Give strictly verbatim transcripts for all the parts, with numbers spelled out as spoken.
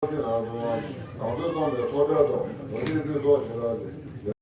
ལ་སོང་བ། ད་ཚོད་བཏང་བའི་ཚོགས་གྲལ་དང་ལོ་རྒྱུས་སྤྱི་ཚོགས་ཀྱི་ལ་རེད། ད་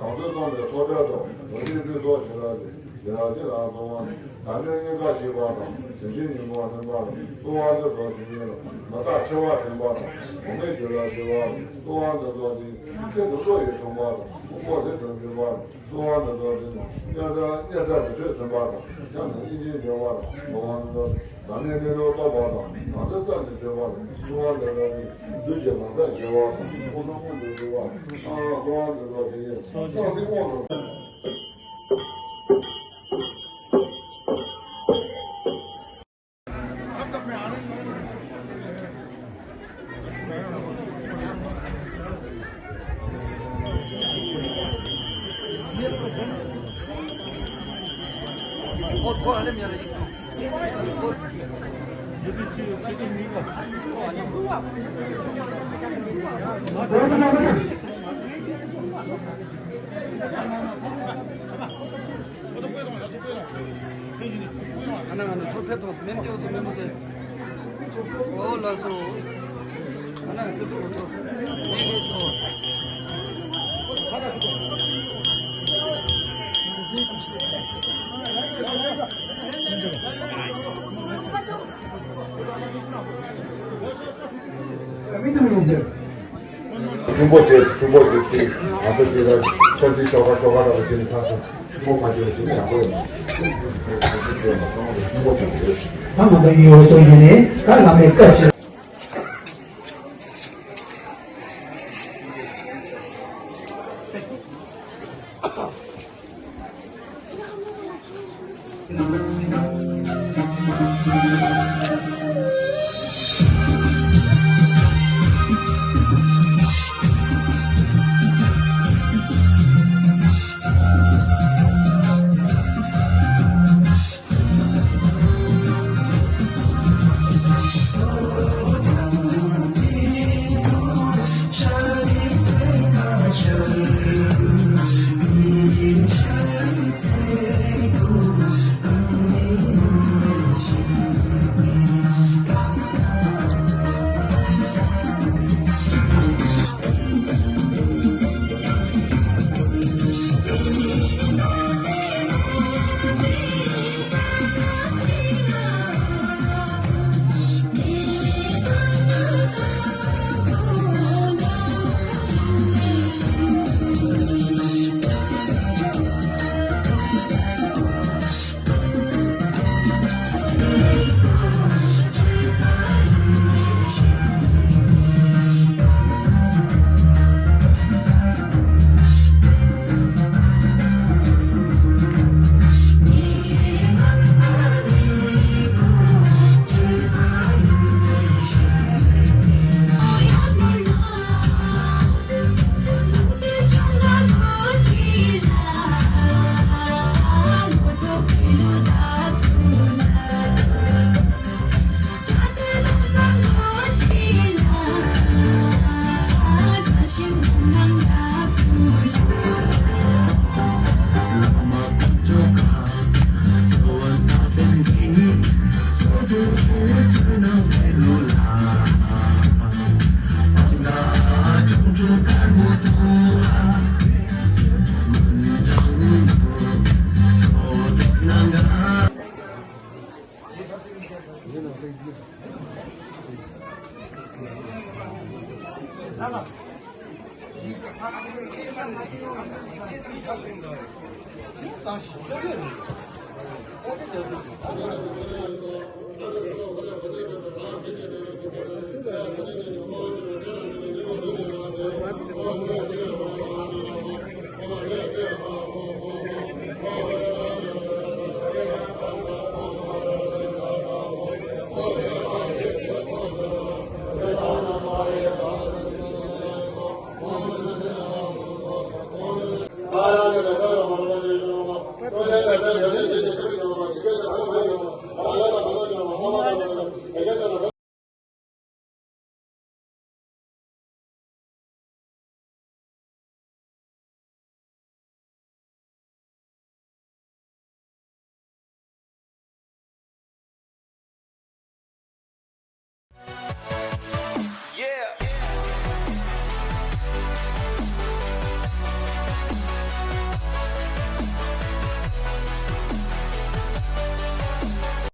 ཚོད་བཏང་བའི་ཚོགས་གྲལ་དང་ལོ་རྒྱུས་སྤྱི་ཚོགས་ཀྱི་ལ་རེད། རྒྱལ་བ་སྤྱི་ལ་སོང་བ། དམ་པའི་གཉེན་ཁ་ཞིག་པ་དང་། དེ་བཞིན་ཉིན་མོ་ལྷན་པ་དང་། བསླུ་བ་འདི་ཚོགས་ཀྱི་ཉིན་ལ་མི་རྟག་འཆི་བ་དྲན་པ་དང་། འོ་མའི་རྒྱུ་ལ་ཞི་བ་དང་། བསླུ་བ་འདི་ཚོགས་ཀྱི་ཚེ་འདི་བློ་ཡིས་འཁྲུངས་པ་དང་། དབུགས་པོ་ཟད་དུ་འཇུག་པ་དང་། བསླུ་བ་འདི་ཚོགས་ཀྱི་ཉིན་ལ་དམྱལ་བ་དམྱལ་བ་དུ་ཚོད་ཟིན་པ་དང་། ཡང་ན་སྙིང་རྗེའི་འབྱོར་བ་དང་། བསླུ་བ་འདི་ཚོགས་ཀྱི་བདག་མེད་མི་ལུས་རྟོགས་པ་དང་། ང་ཚོ་རྩ་ནས་འབྱོར་བ་དང་། བསླུ་བ་འདི་ཚོགས་ཀྱི་བདུད་ཀྱི་ལག་རྟགས་འཇལ་བ་དང་། དབུགས་གྲངས་མངོན་དུ་འགྱུར་བ་དང་། བསླུ་བ་འདི་ཚོགས་ཀྱི་ཡེ་ཤེས་ཀྱི་དབང་དུ། ཨ་ན་ང་ནི་ཚོ་ཕེབས་དང་མེམ་ཏེའོ་ཚོ་མེམ་པོ་ཚེ། ཨོ་ལ་སོ། ཨ་ན་ཁུ་ཚོ་ཚོ། མེ་གེ་ཚོ། མི་དུ་མི་འདིར། ཐུན་པོ་དེ་ཐུན་པོ་དེ་དེ་ང་ཚོ་དེ་ལ་ཚོགས་འདུའི་ཆོ་ག་ཆོ་ག་ལ་བ་དེ་ནི་ཐག་ཆོད་ཐུན་པོ་མ་བྱས་པ་ཞིག་ནི་ཡག་པོ་ཡོད་མ་རེད། ཐུན་པོ་དེ་དེ་ད་མ་ད་ཡོད་དོ་ཡིན་ནི་ད་ང་མེད་ཀ་ཞིག